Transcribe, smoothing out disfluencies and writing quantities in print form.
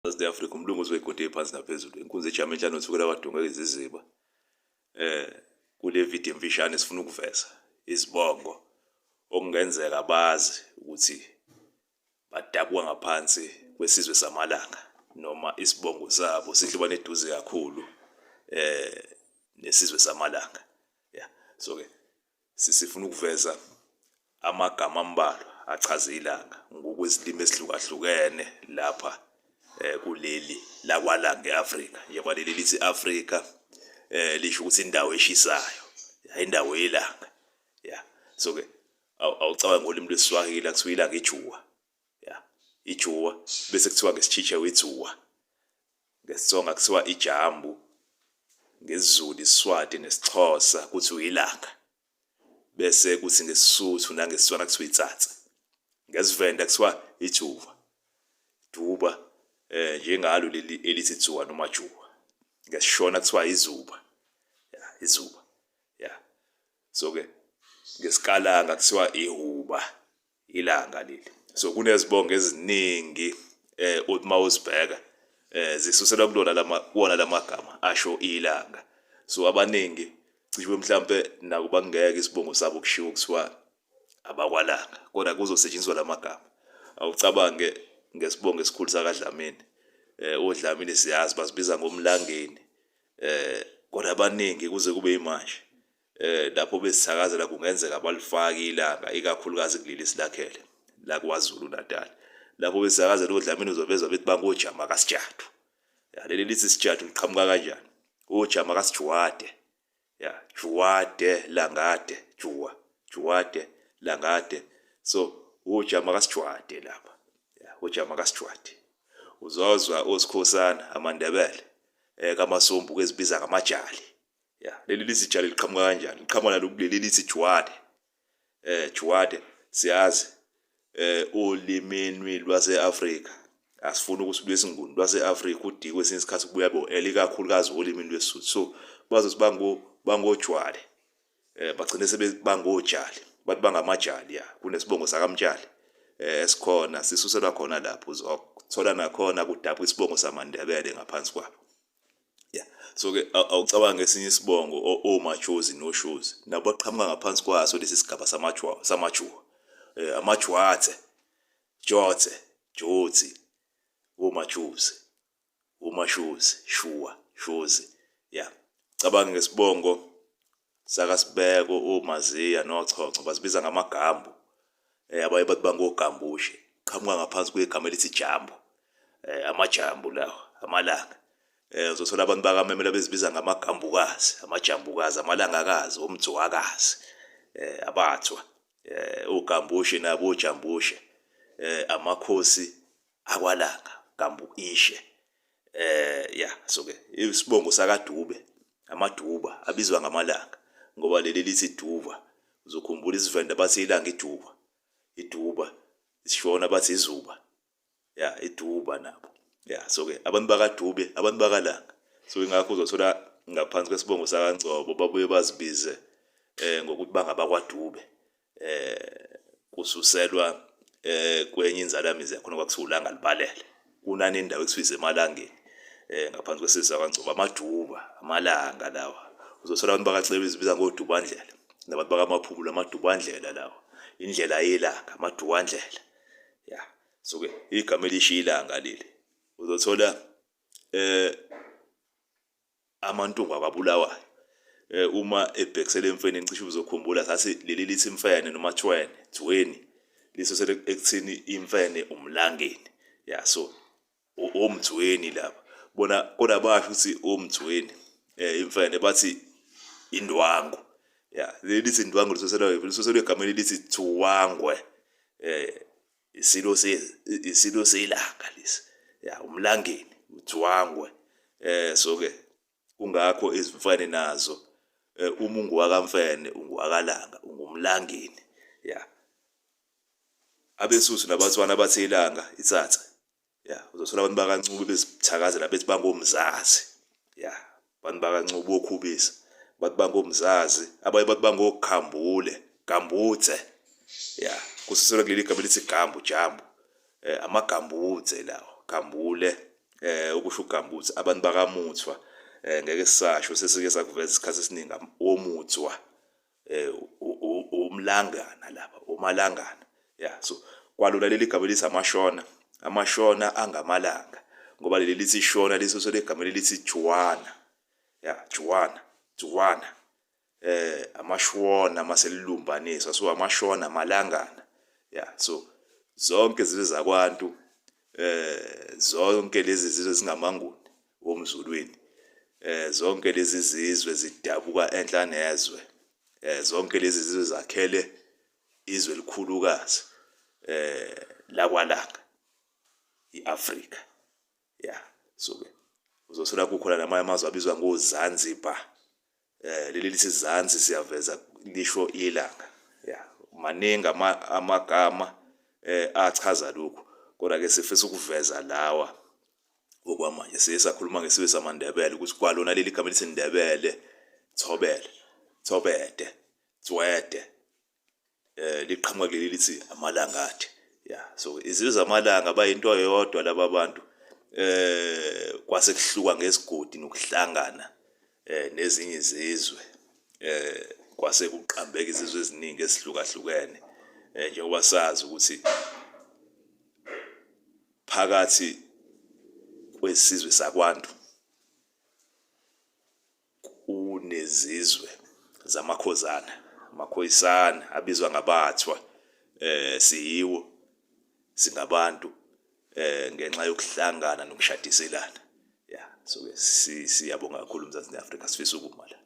South Africa umlungu uzoyigoda phansi naphezulu inkunzi ejama enhlanu uthukela wadungeka iziziba. Kule video emfishane sifuna ukuveza izibongo okungenzeka bazi ukuthi badabuka ngaphansi kwesizwe samalanga noma isibongo sabo sihlobane eduze kakhulu nesizwe samalanga. Yeah, so ke sifuna ukuveza amagama ambalwa achaza ilanga ngokwezilimi ezihlukahlukene lapha kuleli lakwaLanga eAfrika. Njengoba leli lithi Afrika lisho ukuthi indawo eshisayo, indawo yelanga. Yeah, so ke awucabange ngolimi lwesiSwahili kuthiwa ilanga ijuwa. Yeah, ijuwa bese kuthiwa ngesiChichewa idzuwa, ngesiTsonga kuthiwa ijambu, ngesiZulu, isiSwati nesiXhosa kuthiwa ilanga, bese kuthi ngesiSuthu nangeSitswana kuthiwa itsatsi, ngesiVenda kuthiwa ijuva, duba, njengalo leli elithi dzuwa noma juwa, ngesiShona kuthiwa izuba. Yeah, izuba. Yeah, so ke ngesiKalanga kuthiwa ihuba, ilanga leli. So kunezibongo eziningi uthi mawuzibheka zisuselwa kulona lama kuwona lamagama asho ilanga. So abaningi cishe mhlambe nakuba kungeke isibongo sabo kushiwo kuthiwa abakwalanga, kodwa kuzosetshenziswa lamagama. Awucabange ngesibongo esikhulu sakaDlamini. ODlamini siyazi bazibiza ngomlangeni. Kodwa abaningi kuze kube imanje lapho besithakazela kungenzeka balifake ilanga, ikakhulukazi kuleli silakhele la kwaZulu Natal. Lapho besithakazela oDlamini uzobezwa bethi bangojama kaSijadu. Ya, leli lithi Sijadu liqhamuka kanjani? Ojama kaSijuwade. Ya, Juwade Langade, Juwa, Juwade Langade. So ojama kaSijuwade lapha. Ya, ojama kaSijuwade. Uzozwa osikhosana amaNdebele kaMasombu kwezibiza ngamajali. Ya, leli lithi jali liqhamuka kanjani? Liqhamuka nalo kuleli lithi Juwade. Juwade siyazi olimini lwase-Afrika asifuni ukuthi lwesiNguni lwase-Afrika udikwe kwesinye isikhathi kubuya bo L, ikakhulukazi olimini lwesiSuthu. So bazothi bangojwale, bagcine sebebangojali, bathi bangamajali. Ya, kunesibongo sakaMtshali esikhona sisuselwa khona lapho, uzothola nakhona kudabuka isibongo samaNdebele ngaphansi kwabo. Yeah, so ke awucabange esinye isibongo oMajozi noShozi nabo baqhamuka ngaphansi kwaso lesi sigaba samajwa samajuwa, amajwathe, jothe, jotsi, oMajozi, oMashozi, shuwa, shozi. Yeah, cabanga ngesibongo sakaSibeko, oMaziya noChonco bazibiza ngamagambu, abaye bathi bangogambushe, qhamuka ngaphansi kwegama elithi jambo, amajambu lawa, amalanga. Uzothola abantu bakaMemela bezibiza ngamagambukazi, amajambukazi, amalangakazi, omdzwakazi, abathwa, ogambushe nabo ojambushe, amakhosi akwaLanga, gambu ishe. Ya, so ke isibongo sakaDube, amaDuba abizwa ngamalanga ngoba leli lithi duba. Uzokhumbula isiVenda bathi ilanga iduba, iduba, isiShona bathi izuba. Ya, iduba nabo. Ya, so ke abantu bakaDube, abantu bakaLanga. So ingakho uzothola ngaphansi kwesibongo sakaNgcobo babuye bazibize ngokuthi bangabakwaDube. Kususelwa kwenye inzalamizi yakhona kwakuthiwa uLanga libalele. Kunani indawo ekuthiwa iseMalangeni ngaphansi kwesizwe sakwaNgcobo, amaDuba, amalanga lawa. Uzothola abantu bakaCebe bezibiza ngoDubandlela nabantu bakaMaphumulo, amadubandlela lawa, indlela yelanga, amaduwandlela. Ya, so ke igama elisho ilanga leli. Uzothola amaNtungwa akwaBulawayo uma ebhekisela emfeneni, cishe uzokhumbula sathi leli lithi imfene noma thwene, dzweni, lisusele ekuthini imfene umlangeni. Ya, so omdzweni laba bona, kodwa basho ukuthi omdzweni imfene bathi indwangu. Ya, leli lithi indwangu lisuselwa egameni elithi thuwangwe, isilo isilo selanga lesi. Ya, umlangeni uthwangwe. So ke kungakho izimfene nazo uma unguwakamfene unguwakalanga, ungumlangeni. Ya, abeSuthu nabaTswana bathi ilanga itsatsa. Ya, uzothola abantu bakaNcube bezithakazela bethi bangomzazi. Ya, abantu bakaNcube oKhubisa bathi bangomzazi, abanye bathi bangokhambule, gambutse. Ya, kususelwa kuleli gama elithi gambu, jambu, amagambutse lawo, gambule. Ukusho uGambutsi abantu bakaMuthwa, ngeke sisasho, sesike sakuveza isikhathi esiningi oMuthwa, umlangana lapha, umalangana. Yeah, so kwalona leli gama elithi amaShona, amaShona angamalanga, ngoba leli lithi Shona lisuselwa egameni elithi Juana. Yeah, Juana, Juana. Amashona maselilumbaniswa, so amashona malangana. Yeah, so zonke izizwe zakwantu, zonke lezi zizwe zingamanguni womzulwini, zonke lezi zizwe zidabuka enhla nezwe, zonke lezi zizwe zakhele izwe elikhulukazi lakwaLanga, iAfrika. Yeah, so ke uzothola kukhona namanye amazwe abizwa ngoZanzibar. Leli lithi Zanzi siyaveza lisho ilanga. Yeah, maningi amagama achaza lokhu, kodwa ke sifisa ukuveza lawa okwamanje. Siye sakhuluma ngesizwe samaNdebele ukuthi kwalona leli gama elithi Ndebele, Thobele, Thobede, Tswede, liqhamuka kuleli lithi amalangathi. Yeah, so izizwe zamalanga bayinto eyodwa laba bantu, kwase kuhluka ngesigodi nokuhlangana nezinye izizwe, kwase kuqambeka izizwe eziningi ezihlukahlukene, njengoba sazi ukuthi phakathi kwesizwe sakwantu kunezizwe zamakhozana, amakhoyisana abizwa ngabathwa. Siyiwo singabantu ngenxa yokuhlangana nokushadiselana. Yeah, so ke siyabonga kakhulu, Mzansi neAfrika, sifisa ukuma la.